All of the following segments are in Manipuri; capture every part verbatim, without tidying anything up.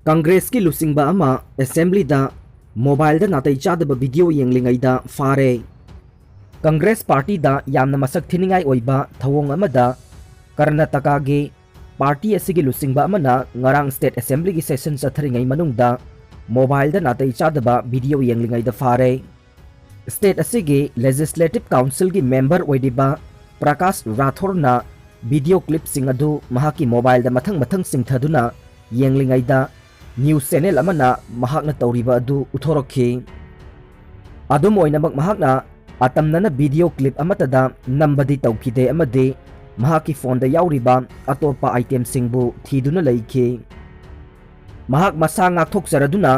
ꯀꯪꯒ꯭ꯔꯦꯁꯀꯤ ꯂꯨꯆꯤꯡꯕ ꯑꯃ ꯑꯦꯁꯦꯝꯕ꯭ꯂꯤꯗ ꯃꯣꯕꯥꯏꯜꯗ ꯅꯥꯇꯩ ꯆꯥꯗꯕ ꯚꯤꯗꯤꯑꯣ ꯌꯦꯡꯂꯤꯉꯩꯗ ꯐꯥꯔꯦ꯫ ꯀꯪꯒ꯭ꯔꯦꯁ ꯄꯥꯔꯇꯤꯗ ꯌꯥꯝꯅ ꯃꯁꯛ ꯊꯤꯅꯤꯡꯉꯥꯏ ꯑꯣꯏꯕ ꯊꯧꯑꯣꯡ ꯑꯃꯗ ꯀꯔꯅꯥꯇꯀꯥꯒꯤ ꯄꯥꯔꯇꯤ ꯑꯁꯤꯒꯤ ꯂꯨꯆꯤꯡꯕ ꯑꯃꯅ ꯉꯔꯥꯡ ꯁ꯭ꯇꯦꯠ ꯑꯦꯁꯦꯝꯕ꯭ꯂꯤꯒꯤ ꯁꯦꯁꯟ ꯆꯠꯊꯔꯤꯉꯩ ꯃꯅꯨꯡꯗ ꯃꯣꯕꯥꯏꯜꯗ ꯅꯥꯇꯩ ꯆꯥꯗꯕ ꯚꯤꯗꯤꯑꯣ ꯌꯦꯡꯂꯤꯉꯩꯗ ꯐꯥꯔꯦ꯫ ꯁ꯭ꯇꯦꯠ ꯑꯁꯤꯒꯤ ꯂꯦꯖꯤꯁꯂꯦꯇꯤꯚ ꯀꯥꯎꯟꯁꯤꯜꯒꯤ ꯃꯦꯝꯕꯔ ꯑꯣꯏꯔꯤꯕ ꯄ꯭ꯔꯀꯥꯁ ꯔꯥꯊꯣꯔꯅ ꯚꯤꯗꯤꯑꯣ ꯀ꯭ꯂꯤꯞꯁꯤꯡ ꯑꯗꯨ ꯃꯍꯥꯛꯀꯤ ꯃꯣꯕꯥꯏꯜꯗ ꯃꯊꯪ ꯃꯊꯪ ꯆꯤꯡꯊꯗꯨꯅ ꯌꯦꯡꯂꯤꯉꯩꯗ ꯅ꯭ꯌꯨꯁ ꯆꯦꯅꯦꯜ ꯑꯃꯅ ꯃꯍꯥꯛꯅ ꯇꯧꯔꯤꯕ ꯑꯗꯨ ꯎꯠꯊꯣꯔꯛꯈꯤ꯫ ꯑꯗꯨꯝ ꯑꯣꯏꯅꯃꯛ, ꯃꯍꯥꯛꯅ ꯑꯇꯝꯅꯅ ꯚꯤꯗꯤꯑꯣ ꯀ꯭ꯂꯤꯞ ꯑꯃꯠꯇꯗ ꯅꯝꯕꯗꯤ ꯇꯧꯈꯤꯗꯦ ꯑꯃꯗꯤ ꯃꯍꯥꯛꯀꯤ ꯐꯣꯟꯗ ꯌꯥꯎꯔꯤꯕ ꯑꯇꯣꯞꯄ ꯑꯥꯏꯇꯦꯝꯁꯤꯡꯕꯨ ꯊꯤꯗꯨꯅ ꯂꯩꯈꯤ꯫ ꯃꯍꯥꯛ ꯃꯁꯥ ꯉꯥꯛꯊꯣꯛꯆꯔꯗꯨꯅ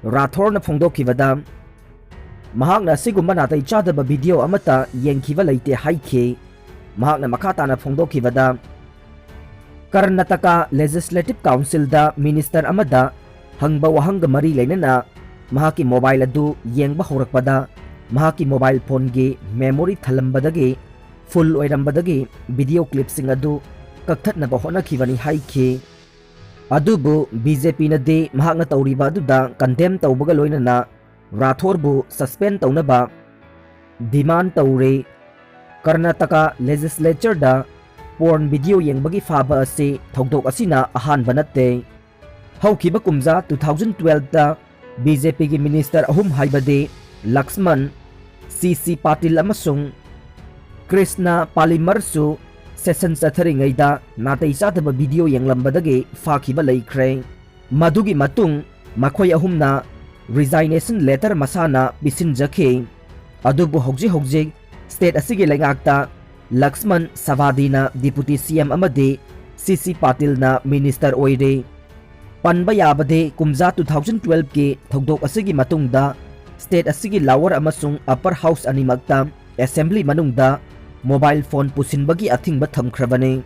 ꯔꯥꯊꯣꯔꯅ ꯐꯣꯡꯗꯣꯛꯈꯤꯕꯗ, ꯃꯍꯥꯛꯅ ꯑꯁꯤꯒꯨꯝꯕ ꯅꯥꯇꯩ ꯆꯥꯗꯕ ꯚꯤꯗꯤꯑꯣ ꯑꯃꯠꯇ ꯌꯦꯡꯈꯤꯕ ꯂꯩꯇꯦ ꯍꯥꯏꯈꯤ꯫ ꯃꯍꯥꯛꯅ ꯃꯈꯥ ꯇꯥꯅ ꯐꯣꯡꯗꯣꯛꯈꯤꯕꯗ, ꯀꯔꯅꯥꯇꯀꯥ ꯂꯦꯖꯤꯁꯂꯦꯇꯤꯚ ꯀꯥꯎꯟꯁꯤꯜꯗ ꯃꯤꯅꯤꯁꯇꯔ ꯑꯃꯗ ꯍꯪꯕ ꯋꯥꯍꯪꯒ ꯃꯔꯤ ꯂꯩꯅꯅ ꯃꯍꯥꯛꯀꯤ ꯃꯣꯕꯥꯏꯜ ꯑꯗꯨ ꯌꯦꯡꯕ ꯍꯧꯔꯛꯄꯗ, ꯃꯍꯥꯛꯀꯤ ꯃꯣꯕꯥꯏꯜ ꯐꯣꯟꯒꯤ ꯃꯦꯃꯣꯔꯤ ꯊꯜꯂꯝꯕꯗꯒꯤ, ꯐꯨꯜ ꯑꯣꯏꯔꯝꯕꯗꯒꯤ ꯚꯤꯗꯤꯑꯣ ꯀ꯭ꯂꯤꯞꯁꯤꯡ ꯑꯗꯨ ꯀꯛꯊꯠꯅꯕ ꯍꯣꯠꯅꯈꯤꯕꯅꯤ ꯍꯥꯏꯈꯤ꯫ ꯑꯗꯨꯕꯨ ꯕꯤ ꯖꯦ ꯄꯤꯅꯗꯤ ꯃꯍꯥꯛꯅ ꯇꯧꯔꯤꯕ ꯑꯗꯨꯗ ꯀꯟꯗꯦꯝ ꯇꯧꯕꯒ ꯂꯣꯏꯅꯅ ꯔꯥꯊꯣꯔꯕꯨ ꯁꯁꯄꯦꯟ ꯇꯧꯅꯕ ꯗꯤꯃꯥꯟ ꯇꯧꯔꯦ꯫ ꯀꯔꯅꯥꯇꯀꯥ ꯂꯦꯖꯤꯁꯂꯦꯆꯔꯗ ꯄꯣꯔꯟ ꯚꯤꯗꯤꯑꯣ ꯌꯦꯡꯕꯒꯤ ꯐꯥꯕ ꯑꯁꯤ ꯊꯧꯗꯣꯛ ꯑꯁꯤꯅ ꯑꯍꯥꯟꯕ ꯅꯠꯇꯦ꯫ ꯍꯧꯈꯤꯕ ꯀꯨꯝꯖꯥ two thousand twelveꯇ ꯕꯤ ꯖꯦ ꯄꯤꯒꯤ ꯃꯤꯅꯤꯁꯇꯔ ꯑꯍꯨꯝ ꯍꯥꯏꯕꯗꯤ ꯂꯛꯁꯃꯟ, ꯁꯤ ꯁꯤ ꯄꯥꯇꯤꯜ ꯑꯃꯁꯨꯡ ꯀ꯭ꯔꯤꯁꯅ ꯄꯥꯂꯤꯃꯔꯁꯨ ꯁꯦꯁꯟ ꯆꯠꯊꯔꯤꯉꯩꯗ ꯅꯥꯇꯩ ꯆꯥꯗꯕ ꯚꯤꯗꯤꯑꯣ ꯌꯦꯡꯂꯝꯕꯗꯒꯤ ꯐꯥꯈꯤꯕ ꯂꯩꯈ꯭ꯔꯦ꯫ ꯃꯗꯨꯒꯤ ꯃꯇꯨꯡ ꯃꯈꯣꯏ ꯑꯍꯨꯝꯅ ꯔꯤꯖꯥꯏꯅꯦꯁꯟ ꯂꯦꯇꯔ ꯃꯁꯥꯅ ꯄꯤꯁꯤꯟꯖꯈꯤ꯫ ꯑꯗꯨꯕꯨ ꯍꯧꯖꯤꯛ ꯍꯧꯖꯤꯛ ꯁ꯭ꯇꯦꯠ ꯑꯁꯤꯒꯤ ꯂꯩꯉꯥꯛꯇ ꯂꯛꯁꯃꯟ ꯁꯚꯥꯗꯤꯅ ꯗꯤꯄꯨꯇꯤ ꯁꯤ ꯑꯦꯝ ꯑꯃꯗꯤ ꯁꯤ ꯁꯤ ꯄꯥꯇꯤꯜꯅ ꯃꯤꯅꯤꯁꯇꯔ ꯑꯣꯏꯔꯦ꯫ ꯄꯟꯕ ꯌꯥꯕꯗꯤ, ꯀꯨꯝꯖꯥ two thousand twelveꯀꯤ ꯊꯧꯗꯣꯛ ꯑꯁꯤꯒꯤ ꯃꯇꯨꯡꯗ ꯁ꯭ꯇꯦꯠ ꯑꯁꯤꯒꯤ ꯂꯥꯋꯔ ꯑꯃꯁꯨꯡ ꯑꯞꯄꯔ ꯍꯥꯎꯁ ꯑꯅꯤꯃꯛꯇ ꯑꯦꯁꯦꯝꯕ꯭ꯂꯤ ꯃꯅꯨꯡꯗ ꯃꯣꯕꯥꯏꯜ ꯐꯣꯟ ꯄꯨꯁꯤꯟꯕꯒꯤ ꯑꯊꯤꯡꯕ ꯊꯝꯈ꯭ꯔꯕꯅꯤ꯫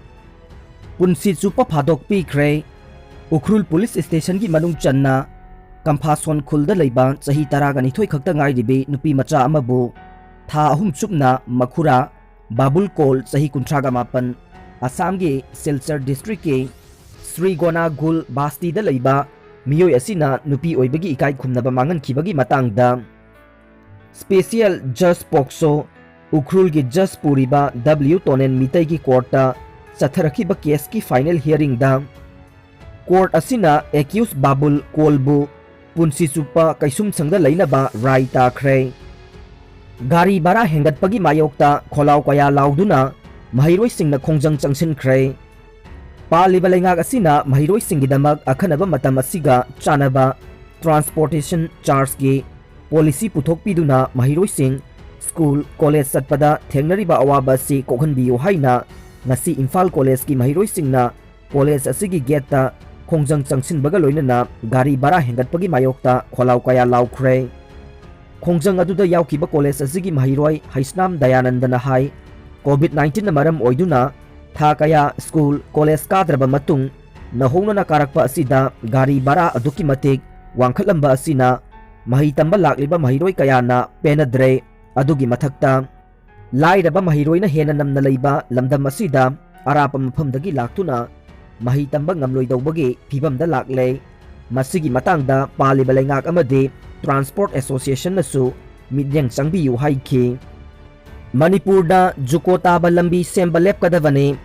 ꯄꯨꯟꯁꯤ ꯆꯨꯞꯄ ꯐꯥꯗꯣꯛꯄꯤꯈ꯭ꯔꯦ꯫ ꯎꯈ꯭ꯔꯨꯜ ꯄꯨꯂꯤꯁ ꯁ꯭ꯇꯦꯁꯟꯒꯤ ꯃꯅꯨꯡ ꯆꯟꯅ ꯀꯝꯐꯥꯁꯣꯟ ꯈꯨꯜꯗ ꯂꯩꯕ ꯆꯍꯤ ꯇꯔꯥꯒ ꯅꯤꯊꯣꯏ ꯈꯛꯇ ꯉꯥꯏꯔꯤꯕꯤ ꯅꯨꯄꯤ ꯃꯆꯥ ꯑꯃꯕꯨ ꯊꯥ ꯑꯍꯨꯝ ꯆꯨꯞꯅ ꯃꯈꯨꯔꯥ ꯕꯥꯕꯨꯜ ꯀꯣꯜ, ꯆꯍꯤ ꯀꯨꯟꯊ꯭ꯔꯥꯒ ꯃꯥꯄꯟ, ꯑꯁꯥꯝꯒꯤ ꯁꯤꯜꯆꯔ ꯗꯤꯁꯇ꯭ꯔꯤꯛꯀꯤ ꯁ꯭ꯔꯤ ꯒꯣꯅꯥꯒꯨꯜ ꯕꯥꯁꯇꯤꯗ ꯂꯩꯕ ꯃꯤꯑꯣꯏ ꯑꯁꯤꯅ ꯅꯨꯄꯤ ꯑꯣꯏꯕꯒꯤ ꯏꯀꯥꯏ ꯈꯨꯝꯅꯕ ꯃꯥꯡꯍꯟꯈꯤꯕꯒꯤ ꯃꯇꯥꯡꯗ꯫ Special Judge POCSO ꯎꯈ꯭ꯔꯨꯜꯒꯤ ꯖꯖ ꯄꯨꯔꯤꯕ ꯗꯕ꯭ꯂꯤꯌꯨ ꯇꯣꯅꯦꯟ ꯃꯤꯇꯩꯒꯤ ꯀꯣꯔꯠꯇ ꯆꯠꯊꯔꯛꯈꯤꯕ ꯀꯦꯁꯀꯤ ꯐꯥꯏꯅꯦꯜ ꯍꯤꯌꯔꯤꯡꯗ ꯀꯣꯔꯠ ꯑꯁꯤꯅ ꯑꯦꯀ꯭ꯌꯨꯁ ꯕꯥꯕꯨꯜ ꯀꯣꯜꯕꯨ ꯄꯨꯟꯁꯤ ꯆꯨꯞꯄ ꯀꯩꯁꯨꯝꯁꯪꯗ ꯂꯩꯅꯕ ꯔꯥꯏ ꯇꯥꯈ꯭ꯔꯦ꯫ ꯒꯥꯔꯤ ꯚꯔꯥ ꯍꯦꯟꯒꯠꯄꯒꯤ ꯃꯥꯌꯣꯛꯇ ꯈꯣꯜꯂꯥꯎ ꯀꯌꯥ ꯂꯥꯎꯗꯨꯅ ꯃꯍꯩꯔꯣꯏꯁꯤꯡꯅ ꯈꯣꯡꯖꯪ ꯆꯪꯁꯤꯟꯈ꯭ꯔꯦ꯫ ꯄꯥꯜꯂꯤꯕ ꯂꯩꯉꯥꯛ ꯑꯁꯤꯅ ꯃꯍꯩꯔꯣꯏꯁꯤꯡꯒꯤꯗꯃꯛ ꯑꯈꯟꯅꯕ ꯃꯇꯝ ꯑꯁꯤꯒ ꯆꯥꯟꯅꯕ ꯇ꯭ꯔꯥꯟꯁꯄꯣꯔꯇꯦꯁꯟ ꯆꯥꯔꯖꯀꯤ ꯄꯣꯂꯤꯁꯤ ꯄꯨꯊꯣꯛꯄꯤꯗꯨꯅ ꯃꯍꯩꯔꯣꯏꯁꯤꯡ ꯁ꯭ꯀꯨꯜ, ꯀꯣꯂꯦꯖ ꯆꯠꯄꯗ ꯊꯦꯡꯅꯔꯤꯕ ꯑꯋꯥꯕ ꯑꯁꯤ ꯀꯣꯛꯍꯟꯕꯤꯌꯨ ꯍꯥꯏꯅ ꯉꯁꯤ ꯏꯝꯐꯥꯜ ꯀꯣꯂꯦꯖꯀꯤ ꯃꯍꯩꯔꯣꯏꯁꯤꯡꯅ ꯀꯣꯂꯦꯖ ꯑꯁꯤꯒꯤ ꯒꯦꯠꯇ ꯈꯣꯡꯖꯪ ꯆꯪꯁꯤꯟꯕꯒ ꯂꯣꯏꯅꯅ ꯒꯥꯔꯤ ꯚꯔꯥ ꯍꯦꯟꯒꯠꯄꯒꯤ ꯃꯥꯌꯣꯛꯇ ꯈꯣꯜꯂꯥꯎ ꯀꯌꯥ ꯂꯥꯎꯈ꯭ꯔꯦ꯫ ꯈꯣꯡꯖꯪ ꯑꯗꯨꯗ ꯌꯥꯎꯈꯤꯕ ꯀꯣꯂꯦꯖ ꯑꯁꯤꯒꯤ ꯃꯍꯩꯔꯣꯏ ꯍꯩꯁꯅꯥꯝ ꯗꯌꯥꯅꯟꯗꯅ ꯍꯥꯏ, COVID nineteen ꯅ ꯃꯔꯝ ꯑꯣꯏꯗꯨꯅ ꯊꯥ ꯀꯌꯥ ꯁ꯭ꯀꯨꯜ, ꯀꯣꯂꯦꯖ ꯀꯥꯗ꯭ꯔꯕ ꯃꯇꯨꯡ ꯅꯧꯍꯧꯅꯅ ꯀꯥꯔꯛꯄ ꯑꯁꯤꯗ ꯒꯥꯔꯤ ꯚꯔꯥ ꯑꯗꯨꯛꯀꯤ ꯃꯇꯤꯛ ꯋꯥꯡꯈꯠꯂꯝꯕ ꯑꯁꯤꯅ ꯃꯍꯩ ꯇꯝꯕ ꯂꯥꯛꯂꯤꯕ ꯃꯍꯩꯔꯣꯏ ꯀꯌꯥꯅ ꯄꯦꯟꯅꯗ꯭ꯔꯦ꯫ ꯑꯗꯨꯒꯤ ꯃꯊꯛꯇ ꯂꯥꯏꯔꯕ ꯃꯍꯩꯔꯣꯏꯅ ꯍꯦꯟꯅ ꯅꯝꯅ ꯂꯩꯕ ꯂꯝꯗꯝ ꯑꯁꯤꯗ ꯑꯔꯥꯞꯄ ꯃꯐꯝꯗꯒꯤ ꯂꯥꯛꯇꯨꯅ ꯃꯍꯩ ꯇꯝꯕ ꯉꯝꯂꯣꯏꯗꯧꯕꯒꯤ ꯐꯤꯚꯝꯗ ꯂꯥꯛꯂꯦ꯫ ꯃꯁꯤꯒꯤ ꯃꯇꯥꯡꯗ ꯄꯥꯜꯂꯤꯕ ꯂꯩꯉꯥꯛ ꯑꯃꯗꯤ ꯇ꯭ꯔꯥꯟꯁꯄꯣꯔꯠ ꯑꯦꯁꯣꯁꯤꯌꯦꯁꯟꯅꯁꯨ ꯃꯤꯠꯌꯦꯡ ꯆꯪꯕꯤꯌꯨ ꯍꯥꯏꯈꯤ꯫ ꯃꯅꯤꯄꯨꯔꯗ ꯖꯨꯀꯣ ꯇꯥꯕ ꯂꯝꯕꯤ ꯁꯦꯝꯕ ꯂꯦꯞꯀꯗꯕꯅꯤ,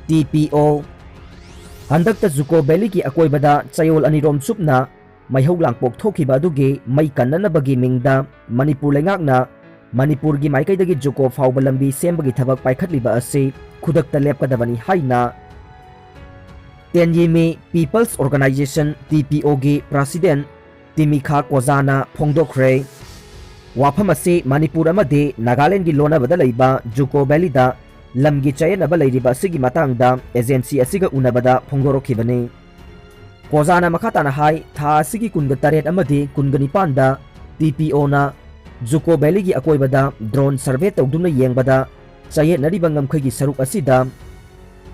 ꯇꯤ ꯄꯤ ꯑꯣ꯫ ꯍꯟꯗꯛꯇ ꯖꯨꯀꯣ ꯚꯦꯂꯤꯒꯤ ꯑꯀꯣꯏꯕꯗ ꯆꯌꯣꯜ ꯑꯅꯤꯔꯣꯝ ꯆꯨꯞꯅ ꯃꯩꯍꯧ ꯂꯥꯡꯄꯣꯛ ꯊꯣꯛꯈꯤꯕ ꯑꯗꯨꯒꯤ ꯃꯩ ꯀꯟꯅꯅꯕꯒꯤ ꯃꯤꯡꯗ ꯃꯅꯤꯄꯨꯔ ꯂꯩꯉꯥꯛꯅ ꯃꯅꯤꯄꯨꯔꯒꯤ ꯃꯥꯏꯀꯩꯗꯒꯤ ꯖꯨꯀꯣ ꯐꯥꯎꯕ ꯂꯝꯕꯤ ꯁꯦꯝꯕꯒꯤ ꯊꯕꯛ ꯄꯥꯏꯈꯠꯂꯤꯕ ꯑꯁꯤ ꯈꯨꯗꯛꯇ ꯂꯦꯞꯀꯗꯕꯅꯤ ꯍꯥꯏꯅ ꯇꯦꯟꯌꯤꯃꯤ ꯄꯤꯄꯜꯁ ꯑꯣꯔꯒꯅꯥꯏꯖꯦꯁꯟ, ꯇꯤ ꯄꯤ ꯑꯣꯒꯤ ꯄ꯭ꯔꯁꯤꯗꯦꯟ ꯇꯤꯃꯤꯈꯥ ꯀꯣꯖꯥꯅ ꯐꯣꯡꯗꯣꯛꯈ꯭ꯔꯦ꯫ ꯋꯥꯐꯝ ꯑꯁꯤ ꯃꯅꯤꯄꯨꯔ ꯑꯃꯗꯤ ꯅꯥꯒꯥꯂꯦꯟꯒꯤ ꯂꯣꯟꯅꯕꯗ ꯂꯩꯕ ꯖꯨꯀꯣ ꯚꯦꯂꯤꯗ ꯂꯝꯒꯤ ꯆꯌꯦꯠꯅꯕ ꯂꯩꯔꯤꯕ ꯑꯁꯤꯒꯤ ꯃꯇꯥꯡꯗ ꯑꯦꯖꯦꯟꯁꯤ ꯑꯁꯤꯒ ꯎꯅꯕꯗ ꯐꯣꯡꯗꯣꯔꯛꯈꯤꯕꯅꯤ꯫ ꯀꯣꯖꯥꯅ ꯃꯈꯥ ꯇꯥꯅ ꯍꯥꯏ, ꯊꯥ ꯑꯁꯤꯒꯤ ꯀꯨꯟꯒ ꯇꯔꯦꯠ ꯑꯃꯗꯤ ꯀꯨꯟꯒ ꯅꯤꯄꯥꯟꯗ ꯇꯤ ꯄꯤ ꯑꯣꯅ ꯖꯨꯀꯣ ꯚꯦꯂꯤꯒꯤ ꯑꯀꯣꯏꯕꯗ ꯗ꯭ꯔꯣꯟ ꯁꯔꯚꯦ ꯇꯧꯗꯨꯅ ꯌꯦꯡꯕꯗ ꯆꯌꯦꯠꯅꯔꯤꯕ ꯉꯝꯈꯩꯒꯤ ꯁꯔꯨꯛ ꯑꯁꯤꯗ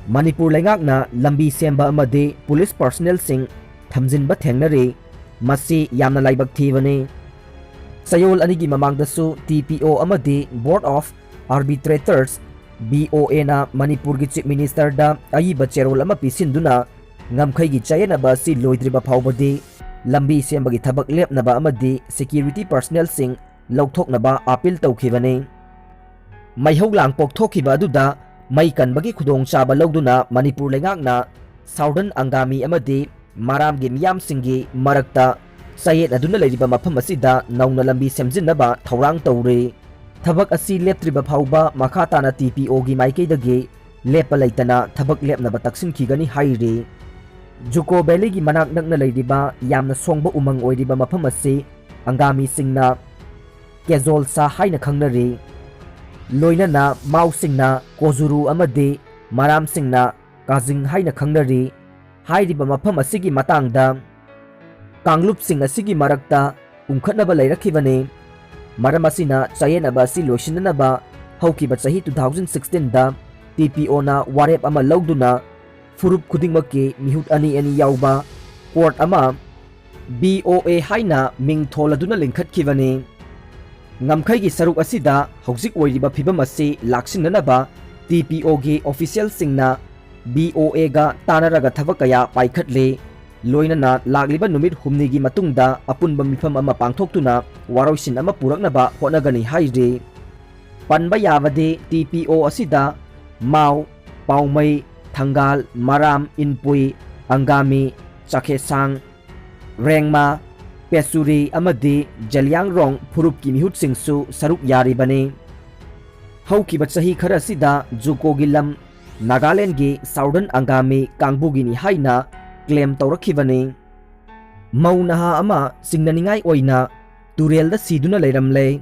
ꯃꯅꯤꯄꯨꯔ ꯂꯩꯉꯥꯛꯅ ꯂꯝꯕꯤ ꯁꯦꯝꯕ ꯑꯃꯗꯤ ꯄꯨꯂꯤꯁ ꯄꯔꯁꯅꯦꯜꯁꯤꯡ ꯊꯝꯖꯤꯟꯕ ꯊꯦꯡꯅꯔꯤ꯫ ꯃꯁꯤ ꯌꯥꯝꯅ ꯂꯥꯏꯕꯛ ꯊꯤꯕꯅꯤ꯫ ꯆꯌꯣꯜ ꯑꯅꯤꯒꯤ ꯃꯃꯥꯡꯗꯁꯨ ꯇꯤ ꯄꯤ ꯑꯣ ꯑꯃꯗꯤ Board of Arbitrators, ꯕꯤ ꯑꯣ ꯑꯦꯅ ꯃꯅꯤꯄꯨꯔꯒꯤ ꯆꯤꯐ ꯃꯤꯅꯤꯁꯇꯔꯗ ꯑꯏꯕ ꯆꯦꯔꯣꯜ ꯑꯃ ꯄꯤꯁꯤꯟꯗꯨꯅ ꯉꯝꯈꯩꯒꯤ ꯆꯌꯦꯠꯅꯕ ꯑꯁꯤ ꯂꯣꯏꯗ꯭ꯔꯤꯕ ꯐꯥꯎꯕꯗꯤ ꯂꯝꯕꯤ ꯁꯦꯝꯕꯒꯤ ꯊꯕꯛ ꯂꯦꯞꯅꯕ ꯑꯃꯗꯤ security personnelꯁꯤꯡ ꯂꯧꯊꯣꯛꯅꯕ appeal ꯇꯧꯈꯤꯕꯅꯤ꯫ ꯃꯩꯍꯧ ꯂꯥꯡꯄꯣꯛ ꯊꯣꯛꯈꯤꯕ ꯑꯗꯨꯗ ꯃꯩ ꯀꯟꯕꯒꯤ ꯈꯨꯗꯣꯡꯆꯥꯕ ꯂꯧꯗꯨꯅ ꯃꯅꯤꯄꯨꯔ ꯂꯩꯉꯥꯛꯅ Southern ꯑꯪꯒꯥꯃꯤ ꯑꯃꯗꯤ ꯃꯔꯥꯝꯒꯤ ꯃꯤꯌꯥꯝꯁꯤꯡꯒꯤ ꯃꯔꯛꯇ ꯆꯌꯦꯠꯅꯗꯨꯅ ꯂꯩꯔꯤꯕ ꯃꯐꯝ ꯑꯁꯤꯗ ꯅꯧꯅ ꯂꯝꯕꯤ ꯁꯦꯝꯖꯤꯟꯅꯕ ꯊꯧꯔꯥꯡ ꯇꯧꯔꯤ꯫ ꯊꯕꯛ ꯑꯁꯤ ꯂꯦꯞꯇ꯭ꯔꯤꯕ ꯐꯥꯎꯕ ꯃꯈꯥ ꯇꯥꯅ TPOꯒꯤ ꯃꯥꯏꯀꯩꯗꯒꯤ ꯂꯦꯞꯄ ꯂꯩꯇꯅ ꯊꯕꯛ ꯂꯦꯞꯅꯕ ꯇꯛꯁꯤꯟꯈꯤꯒꯅꯤ ꯍꯥꯏꯔꯤ꯫ ꯖꯨꯀꯣ ꯚꯦꯂꯤꯒꯤ ꯃꯅꯥꯛ ꯅꯛꯅ ꯂꯩꯔꯤꯕ ꯌꯥꯝꯅ ꯁꯣꯡꯕ ꯎꯃꯪ ꯑꯣꯏꯔꯤꯕ ꯃꯐꯝ ꯑꯁꯤ ꯑꯪꯒꯥꯃꯤꯁꯤꯡꯅ ꯀꯦꯖꯣꯜꯁꯥ ꯍꯥꯏꯅ ꯈꯪꯅꯔꯤ꯫ ꯂꯣꯏꯅꯅ ꯃꯥꯎꯁꯤꯡꯅ ꯀꯣꯖꯨꯔꯨ ꯑꯃꯗꯤ ꯃꯔꯥꯝꯁꯤꯡꯅ ꯀꯥꯖꯤꯡ ꯍꯥꯏꯅ ꯈꯪꯅꯔꯤ꯫ ꯍꯥꯏꯔꯤꯕ ꯃꯐꯝ ꯑꯁꯤꯒꯤ ꯃꯇꯥꯡꯗ ꯀꯥꯡꯂꯨꯞꯁꯤꯡ ꯑꯁꯤꯒꯤ ꯃꯔꯛꯇ ꯎꯪꯈꯠꯅꯕ ꯂꯩꯔꯛꯈꯤꯕꯅꯤ꯫ ꯃꯔꯝ ꯑꯁꯤꯅ ꯆꯌꯦꯠꯅꯕ ꯑꯁꯤ ꯂꯣꯏꯁꯤꯟꯅꯅꯕ ꯍꯧꯈꯤꯕ ꯆꯍꯤ two thousand sixteenꯗ TPOꯅ ꯋꯥꯔꯦꯞ ꯑꯃ ꯂꯧꯗꯨꯅ ꯐꯨꯔꯨꯞ ꯈꯨꯗꯤꯡꯃꯛꯀꯤ ꯃꯤꯍꯨꯠ ꯑꯅꯤ ꯑꯅꯤ ꯌꯥꯎꯕ court ꯑꯃ BOA ꯍꯥꯏꯅ ꯃꯤꯡ ꯊꯣꯜꯂꯗꯨꯅ ꯂꯤꯡꯈꯠꯈꯤꯕꯅꯤ꯫ ꯉꯝꯈꯩꯒꯤ ꯁꯔꯨꯛ ꯑꯁꯤꯗ ꯍꯧꯖꯤꯛ ꯑꯣꯏꯔꯤꯕ ꯐꯤꯕꯝ ꯑꯁꯤ ꯂꯥꯛꯁꯤꯟꯅꯅꯕ TPOꯒꯤ officialꯁꯤꯡꯅ BOAꯒ ꯇꯥꯟꯅꯔꯒ ꯊꯕꯛ ꯀꯌꯥ ꯄꯥꯏꯈꯠꯂꯤ꯫ ꯂꯣꯏꯅꯅ ꯂꯥꯛꯂꯤꯕ ꯅꯨꯃꯤꯠ ꯍꯨꯝꯅꯤꯒꯤ ꯃꯇꯨꯡꯗ ꯑꯄꯨꯟꯕ ꯃꯤꯐꯝ ꯑꯃ ꯄꯥꯡꯊꯣꯛꯇꯨꯅ ꯋꯥꯔꯣꯏꯁꯤꯟ ꯑꯃ ꯄꯨꯔꯛꯅꯕ ꯍꯣꯠꯅꯒꯅꯤ ꯍꯥꯏꯔꯤ꯫ ꯄꯟꯕ ꯌꯥꯕꯗꯤ TPO ꯑꯁꯤꯗ ꯃꯥꯎ, ꯄꯥꯎꯃꯩ, ꯊꯪꯒꯥꯜ, ꯃꯔꯥꯝ, ꯏꯟꯄꯨꯏ, ꯑꯪꯒꯥꯃꯤ, ꯆꯥꯈꯦꯁꯥꯡ, ꯔꯦꯡꯃꯥ, ꯄꯦꯆꯨꯔꯤ ꯑꯃꯗꯤ ꯖꯦꯂꯤꯌꯥꯡꯔꯣꯡ ꯐꯨꯔꯨꯞꯀꯤ ꯃꯤꯍꯨꯠꯁꯤꯡꯁꯨ ꯁꯔꯨꯛ ꯌꯥꯔꯤꯕꯅꯤ꯫ ꯍꯧꯈꯤꯕ ꯆꯍꯤ ꯈꯔ ꯑꯁꯤꯗ ꯖꯨꯀꯣꯒꯤ ꯂꯝ ꯅꯥꯒꯥꯂꯦꯟꯒꯤ Southern ꯑꯪꯒꯥꯃꯤ ꯀꯥꯡꯕꯨꯒꯤꯅꯤ ꯍꯥꯏꯅ claim ꯇꯧꯔꯛꯈꯤꯕꯅꯤ꯫ ꯃꯧ ꯅꯍꯥ ꯑꯃ ꯆꯤꯡꯅꯅꯤꯡꯉꯥꯏ ꯑꯣꯏꯅ ꯇꯨꯔꯦꯜꯗ ꯁꯤꯗꯨꯅ ꯂꯩꯔꯝꯂꯦ꯫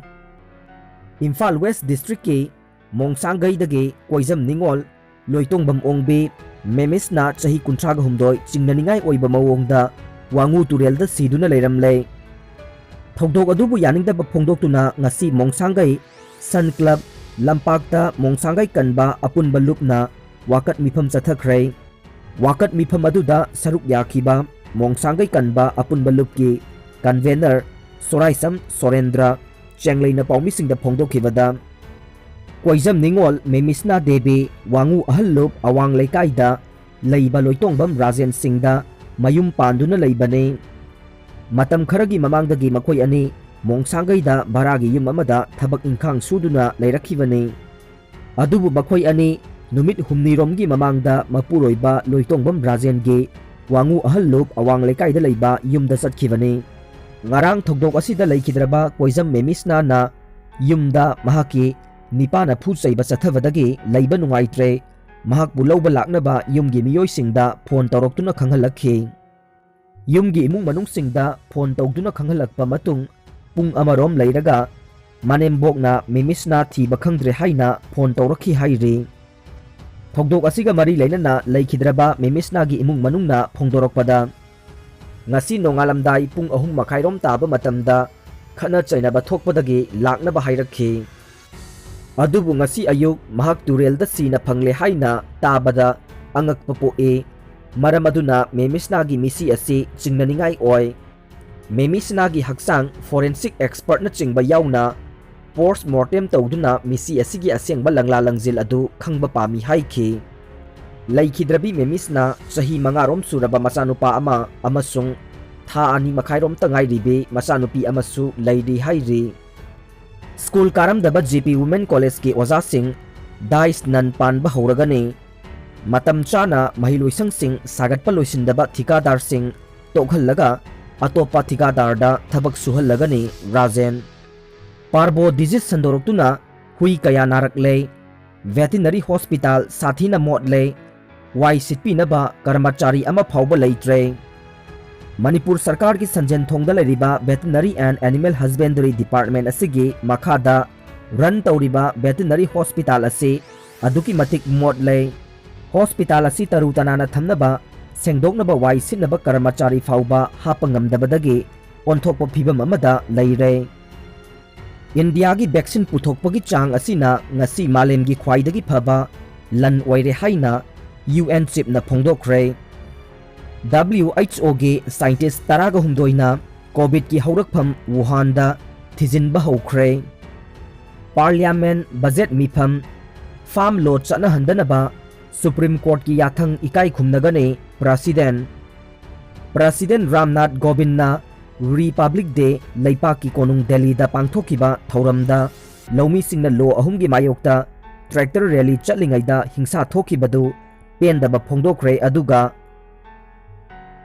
ꯏꯝꯐꯥꯜ West Districtꯀꯤ ꯃꯣꯡꯁꯥꯡꯒꯩꯗꯒꯤ ꯀꯣꯏꯖꯝ ꯅꯤꯉꯣꯜ ꯂꯣꯏꯇꯣꯡꯕꯝ ꯑꯣꯡꯕꯤ ꯃꯦꯃꯤꯁꯅ ꯆꯍꯤ ꯀꯨꯟꯊ꯭ꯔꯥꯒ ꯍꯨꯝꯗꯣꯏ ꯆꯤꯡꯅꯅꯤꯡꯉꯥꯏ ꯑꯣꯏꯕ ꯃꯑꯣꯡꯗ ꯋꯥꯉꯨ ꯇꯨꯔꯦꯜꯗ ꯁꯤꯗꯨꯅ ꯂꯩꯔꯝꯂꯦ꯫ ꯊꯧꯗꯣꯛ ꯑꯗꯨꯕꯨ ꯌꯥꯅꯤꯡꯗꯕ ꯐꯣꯡꯗꯣꯛꯇꯨꯅ ꯉꯁꯤ ꯃꯣꯡꯁꯥꯡꯒꯩ Sun Club ꯂꯝꯄꯥꯛꯇ ꯃꯣꯡꯁꯥꯡꯒꯩ ꯀꯟꯕ ꯑꯄꯨꯟꯕ ꯂꯨꯞꯅ ꯋꯥꯀꯠ ꯃꯤꯐꯝ ꯆꯠꯊꯈ꯭ꯔꯦ꯫ ꯋꯥꯀꯠ ꯃꯤꯐꯝ ꯑꯗꯨꯗ ꯁꯔꯨꯛ ꯌꯥꯈꯤꯕ ꯃꯣꯡꯁꯥꯡꯒꯩ ꯀꯟꯕ ꯑꯄꯨꯟꯕ ꯂꯨꯞꯀꯤ convener ꯁꯣꯔꯥꯏꯁꯝ ꯁꯣꯔꯦꯟꯗ꯭ꯔ ꯆꯦꯡꯂꯩꯅ ꯄꯥꯎꯃꯤꯁꯤꯡꯗ ꯐꯣꯡꯗꯣꯛꯈꯤꯕꯗ, ꯀꯣꯏꯖꯝ ꯅꯤꯉꯣꯜ ꯃꯦꯃꯤꯁꯅꯥ ꯗꯦꯕꯤ ꯋꯥꯉꯨ ꯑꯍꯜ ꯂꯨꯞ ꯑꯋꯥꯡ ꯂꯩꯀꯥꯏꯗ ꯂꯩꯕ ꯂꯣꯏꯇꯣꯡꯕꯝ ꯔꯥꯖꯦꯟ ꯁꯤꯡꯗ ꯃꯌꯨꯝ ꯄꯥꯟꯗꯨꯅ ꯂꯩꯕꯅꯤ꯫ ꯃꯇꯝ ꯈꯔꯒꯤ ꯃꯃꯥꯡꯗꯒꯤ ꯃꯈꯣꯏ ꯑꯅꯤ ꯃꯣꯡꯁꯥꯡꯒꯩꯗ ꯚꯔꯥꯒꯤ ꯌꯨꯝ ꯑꯃꯗ ꯊꯕꯛ ꯏꯪꯈꯥꯡ ꯁꯨꯗꯨꯅ ꯂꯩꯔꯛꯈꯤꯕꯅꯤ꯫ ꯑꯗꯨꯕꯨ ꯃꯈꯣꯏ ꯑꯅꯤ ꯅꯨꯃꯤꯠ ꯍꯨꯝꯅꯤꯔꯣꯝꯒꯤ ꯃꯃꯥꯡꯗ ꯃꯄꯨꯔꯣꯏꯕ ꯂꯣꯏꯇꯣꯡꯕꯝ ꯔꯥꯖꯦꯟꯒꯤ ꯋꯥꯉꯨ ꯑꯍꯜ ꯂꯨꯞ ꯑꯋꯥꯡ ꯂꯩꯀꯥꯏꯗ ꯂꯩꯕ ꯌꯨꯝꯗ ꯆꯠꯈꯤꯕꯅꯤ꯫ ꯉꯔꯥꯡ ꯊꯧꯗꯣꯛ ꯑꯁꯤꯗ ꯂꯩꯈꯤꯗ꯭ꯔꯕ ꯀꯣꯏꯖꯝ ꯃꯦꯃꯤꯁꯅꯥꯅ ꯌꯨꯝꯗ ꯃꯍꯥꯛꯀꯤ ꯅꯤꯄꯥꯅ ꯐꯨ ꯆꯩꯕ ꯆꯠꯊꯕꯗꯒꯤ ꯂꯩꯕ ꯅꯨꯡꯉꯥꯏꯇ꯭ꯔꯦ, ꯃꯍꯥꯛꯄꯨ ꯂꯧꯕ ꯂꯥꯛꯅꯕ ꯌꯨꯝꯒꯤ ꯃꯤꯑꯣꯏꯁꯤꯡꯗ ꯐꯣꯟ ꯇꯧꯔꯛꯇꯨꯅ ꯈꯪꯍꯜꯂꯛꯈꯤ꯫ ꯌꯨꯝꯒꯤ ꯏꯃꯨꯡ ꯃꯅꯨꯡꯁꯤꯡꯗ ꯐꯣꯟ ꯇꯧꯗꯨꯅ ꯈꯪꯍꯜꯂꯛꯄ ꯃꯇꯨꯡ ꯄꯨꯡ ꯑꯃꯔꯣꯝ ꯂꯩꯔꯒ ꯃꯅꯦꯝꯕꯣꯛꯅ ꯃꯦꯃꯤꯁꯅꯥ ꯊꯤꯕ ꯈꯪꯗ꯭ꯔꯦ ꯍꯥꯏꯅ ꯐꯣꯟ ꯇꯧꯔꯛꯈꯤ ꯍꯥꯏꯔꯤ꯫ ꯊꯧꯗꯣꯛ ꯑꯁꯤꯒ ꯃꯔꯤ ꯂꯩꯅꯅ ꯂꯩꯈꯤꯗ꯭ꯔꯕ ꯃꯦꯃꯤꯁꯅꯥꯒꯤ ꯏꯃꯨꯡ ꯃꯅꯨꯡꯅ ꯐꯣꯡꯗꯣꯔꯛꯄꯗ, ꯉꯁꯤ ꯅꯣꯡꯉꯥꯜꯂꯝꯗꯥꯏ ꯄꯨꯡ ꯑꯍꯨꯝ ꯃꯈꯥꯏꯔꯣꯝ ꯇꯥꯕ ꯃꯇꯝꯗ ꯈꯠꯅ ꯆꯩꯅꯕ ꯊꯣꯛꯄꯗꯒꯤ ꯂꯥꯛꯅꯕ ꯍꯥꯏꯔꯛꯈꯤ꯫ ꯑꯗꯨꯕꯨ ꯉꯁꯤ ꯑꯌꯨꯛ ꯃꯍꯥꯛ ꯇꯨꯔꯦꯜꯗ ꯁꯤꯅ ꯐꯪꯂꯦ ꯍꯥꯏꯅ ꯇꯥꯕꯗ ꯑꯉꯛꯄ ꯄꯣꯛꯏ꯫ ꯃꯔꯝ ꯑꯗꯨꯅ ꯃꯦꯃꯤꯁꯅꯥꯒꯤ ꯃꯤꯁꯤ ꯑꯁꯤ ꯆꯤꯡꯅꯅꯤꯡꯉꯥꯏ ꯑꯣꯏ꯫ ꯃꯦꯃꯤꯁꯅꯥꯒꯤ ꯍꯛꯆꯥꯡ ꯐꯣꯔꯦꯟꯁꯤꯛ ꯑꯦꯛꯁꯄꯔꯠꯅꯆꯤꯡꯕ ꯌꯥꯎꯅ ꯄꯣꯁ ꯃꯣꯔꯇꯦꯝ ꯇꯧꯗꯨꯅ ꯃꯤꯁꯤ ꯑꯁꯤꯒꯤ ꯑꯁꯦꯡꯕ ꯂꯪꯂꯥ ꯂꯪꯖꯤꯜ ꯑꯗꯨ ꯈꯪꯕ ꯄꯥꯝꯃꯤ ꯍꯥꯏꯈꯤ꯫ ꯂꯩꯈꯤꯗ꯭ꯔꯕꯤ ꯃꯦꯃꯤꯁꯅꯥ ꯆꯍꯤ ꯃꯉꯥꯔꯣꯝ ꯁꯨꯔꯕ ꯃꯆꯥꯅꯨꯄꯥ ꯑꯃ ꯑꯃꯁꯨꯡ ꯊꯥ ꯑꯅꯤ ꯃꯈꯥꯏꯔꯣꯝꯇ ꯉꯥꯏꯔꯤꯕꯤ ꯃꯆꯥꯅꯨꯄꯤ ꯑꯃꯁꯨ ꯂꯩꯔꯤ ꯍꯥꯏꯔꯤ꯫ ꯁ꯭ꯀꯨꯜ ꯀꯥꯔꯝꯗꯕ ꯖꯦ ꯄꯤ ꯋꯨꯃꯦꯟ ꯀꯣꯂꯦꯖꯀꯤ ꯑꯣꯖꯥꯁꯤꯡ ꯗꯥꯏꯁ ꯅꯟ ꯄꯥꯟꯕ ꯍꯧꯔꯒꯅꯤ꯫ ꯃꯇꯝ ꯆꯥꯅ ꯃꯍꯩꯂꯣꯏꯁꯪꯁꯤꯡ ꯁꯥꯒꯠꯄ ꯂꯣꯏꯁꯤꯟꯗꯕ ꯊꯤꯀꯥꯗꯥꯔꯁꯤꯡ ꯇꯣꯛꯍꯜꯂꯒ ꯑꯇꯣꯞꯄ ꯊꯤꯀꯥꯗꯥꯔꯗ ꯊꯕꯛ ꯁꯨꯍꯜꯂꯒꯅꯤ ꯔꯥꯖꯦꯟ꯫ ꯄꯥꯔꯕꯣ ꯗꯤꯖꯤꯖ ꯁꯟꯗꯣꯔꯛꯇꯨꯅ ꯍꯨꯏ ꯀꯌꯥ ꯅꯥꯔꯛꯂꯦ꯫ ꯚꯦꯇꯤꯅꯔꯤ ꯍꯣꯁꯄꯤꯇꯥꯜ ꯁꯥꯊꯤꯅ ꯃꯣꯠꯂꯦ꯫ ꯋꯥꯏ ꯁꯤꯠꯄꯤꯅꯕ ꯀꯔꯃꯆꯥꯔꯤ ꯑꯃ ꯐꯥꯎꯕ ꯂꯩꯇ꯭ꯔꯦ꯫ ꯃꯅꯤꯄꯨꯔ ꯁꯔꯀꯥꯔꯒꯤ ꯁꯟꯖꯦꯟ ꯊꯣꯡꯗ ꯂꯩꯔꯤꯕ Veterinary and Animal Husbandry Department ꯑꯁꯤꯒꯤ ꯃꯈꯥꯗ ꯔꯟ ꯇꯧꯔꯤꯕ ꯚꯦꯇꯤꯅꯔꯤ ꯍꯣꯁꯄꯤꯇꯥꯜ ꯑꯁꯤ ꯑꯗꯨꯛꯀꯤ ꯃꯇꯤꯛ ꯃꯣꯠꯂꯦ꯫ ꯍꯣꯁꯄꯤꯇꯥꯜ ꯑꯁꯤ ꯇꯔꯨ ꯇꯅꯥꯟꯅ ꯊꯝꯅꯕ ꯁꯦꯡꯗꯣꯛꯅꯕ ꯋꯥꯏ ꯁꯤꯠꯅꯕ ꯀꯔꯃꯆꯥꯔꯤ ꯐꯥꯎꯕ ꯍꯥꯞꯄ ꯉꯝꯗꯕꯗꯒꯤ ꯑꯣꯟꯊꯣꯛꯄ ꯐꯤꯚꯝ ꯑꯃꯗ ꯂꯩꯔꯦ꯫ ꯏꯟꯗꯤꯌꯥꯒꯤ ꯚꯦꯛꯁꯤꯟ ꯄꯨꯊꯣꯛꯄꯒꯤ ꯆꯥꯡ ꯑꯁꯤꯅ ꯉꯁꯤ ꯃꯥꯂꯦꯝꯒꯤ ꯈ꯭ꯋꯥꯏꯗꯒꯤ ꯐꯕ ꯂꯟ ꯑꯣꯏꯔꯦ ꯍꯥꯏꯅ ꯌꯨ ꯑꯦꯟ ꯆꯤꯞꯅ ꯐꯣꯡꯗꯣꯛꯈ꯭ꯔꯦ꯫ ꯗꯕ꯭ꯂꯤꯎ ꯑꯩꯆ ꯑꯣꯒꯤ ꯁꯥꯏꯟꯇꯤꯁ ꯇꯔꯥꯒ ꯍꯨꯝꯗꯣꯏꯅ ꯀꯣꯚꯤꯗꯀꯤ ꯍꯧꯔꯛꯐꯝ ꯋꯨꯍꯥꯟꯗ ꯊꯤꯖꯤꯟꯕ ꯍꯧꯈ꯭ꯔꯦ꯫ ꯄꯥꯔꯂꯤꯌꯥꯃꯦꯟ ꯕꯖꯦꯠ ꯃꯤꯐꯝ, ꯐꯥꯔꯝ ꯂꯣ ꯆꯠꯅꯍꯟꯗꯅꯕ ꯁꯨꯄ꯭ꯔꯤꯝ ꯀꯣꯔꯠꯀꯤ ꯌꯥꯊꯪ ꯏꯀꯥꯏ ꯈꯨꯝꯅꯒꯅꯤ president. President Ramnath ꯀꯣꯕꯤꯟꯗꯅ Republic Day ꯂꯩꯄꯥꯛꯀꯤ ꯀꯣꯅꯨꯡ ꯗꯦꯜꯂꯤꯗ ꯄꯥꯡꯊꯣꯛꯈꯤꯕ ꯊꯧꯔꯝꯗ ꯂꯧꯃꯤꯁꯤꯡꯅ ꯂꯣ ꯑꯍꯨꯝꯒꯤ ꯃꯥꯌꯣꯛꯇ tractor rally ꯆꯠꯂꯤꯉꯩꯗ ꯍꯤꯡꯁꯥ ꯊꯣꯛꯈꯤꯕꯗꯨ ꯄꯦꯟꯗꯕ ꯐꯣꯡꯗꯣꯛꯈ꯭ꯔꯦ, ꯑꯗꯨꯒ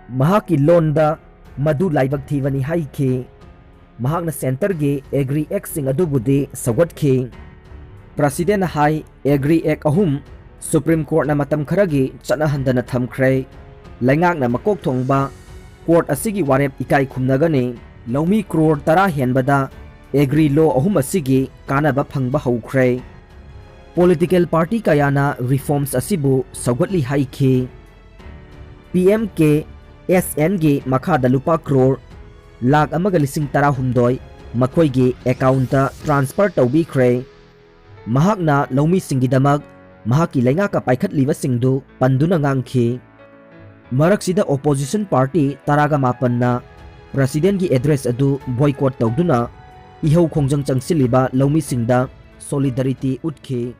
ꯃꯍꯥꯛꯀꯤ ꯂꯣꯟꯗ ꯃꯗꯨ ꯂꯥꯏꯕꯛ ꯊꯤꯕꯅꯤ ꯍꯥꯏꯈꯤ꯫ ꯃꯍꯥꯛꯅ centreꯒꯤ Agri Actꯁꯤꯡ ꯑꯗꯨꯕꯨꯗꯤ ꯁꯧꯒꯠꯈꯤ꯫ Presidentꯅ ꯍꯥꯏ, Agri Act ꯑꯍꯨꯝ Supreme Courtꯅ ꯃꯇꯝ ꯈꯔꯒꯤ ꯆꯠꯅꯍꯟꯗꯅ ꯊꯝꯈ꯭ꯔꯦ꯫ ꯂꯩꯉꯥꯛꯅ ꯃꯀꯣꯛ ꯊꯣꯡꯕ court ꯑꯁꯤꯒꯤ ꯋꯥꯔꯦꯞ ꯏꯀꯥꯏ ꯈꯨꯝꯅꯒꯅꯤ꯫ ꯂꯧꯃꯤ crore ꯇꯔꯥ ꯍꯦꯟꯕꯗ Agri Law ꯑꯍꯨꯝ ꯑꯁꯤꯒꯤ ꯀꯥꯟꯅꯕ ꯐꯪꯕ ꯍꯧꯈ꯭ꯔꯦ꯫ Political party ꯀꯌꯥꯅ reforms ꯑꯁꯤꯕꯨ ꯁꯧꯒꯠꯂꯤ ꯍꯥꯏꯈꯤ꯫ P M K S Nꯒꯤ ꯃꯈꯥꯗ ꯂꯨꯄꯥ crore ꯂꯥꯈ ꯑꯃꯒ ꯂꯤꯁꯤꯡ ꯇꯔꯥꯍꯨꯝꯗꯣꯏ ꯃꯈꯣꯏꯒꯤ accountꯇ transfer ꯇꯧꯕꯤꯈ꯭ꯔꯦ꯫ ꯃꯍꯥꯛꯅ ꯂꯧꯃꯤꯁꯤꯡꯒꯤꯗꯃꯛ ꯃꯍꯥꯛꯀꯤ ꯂꯩꯉꯥꯛꯀ ꯄꯥꯏꯈꯠꯂꯤꯕꯁꯤꯡꯗꯨ ꯄꯟꯗꯨꯅ ꯉꯥꯡꯈꯤ꯫ ꯃꯔꯛꯁꯤꯗ opposition party ꯇꯔꯥꯒ ꯃꯥꯄꯟꯅ Presidentꯀꯤ address ꯑꯗꯨ boycott ꯇꯧꯗꯨꯅ ꯏꯍꯧ ꯈꯣꯡꯖꯪ ꯆꯪꯁꯤꯜꯂꯤꯕ ꯂꯧꯃꯤꯁꯤꯡꯗ solidarity ꯎꯠꯈꯤ꯫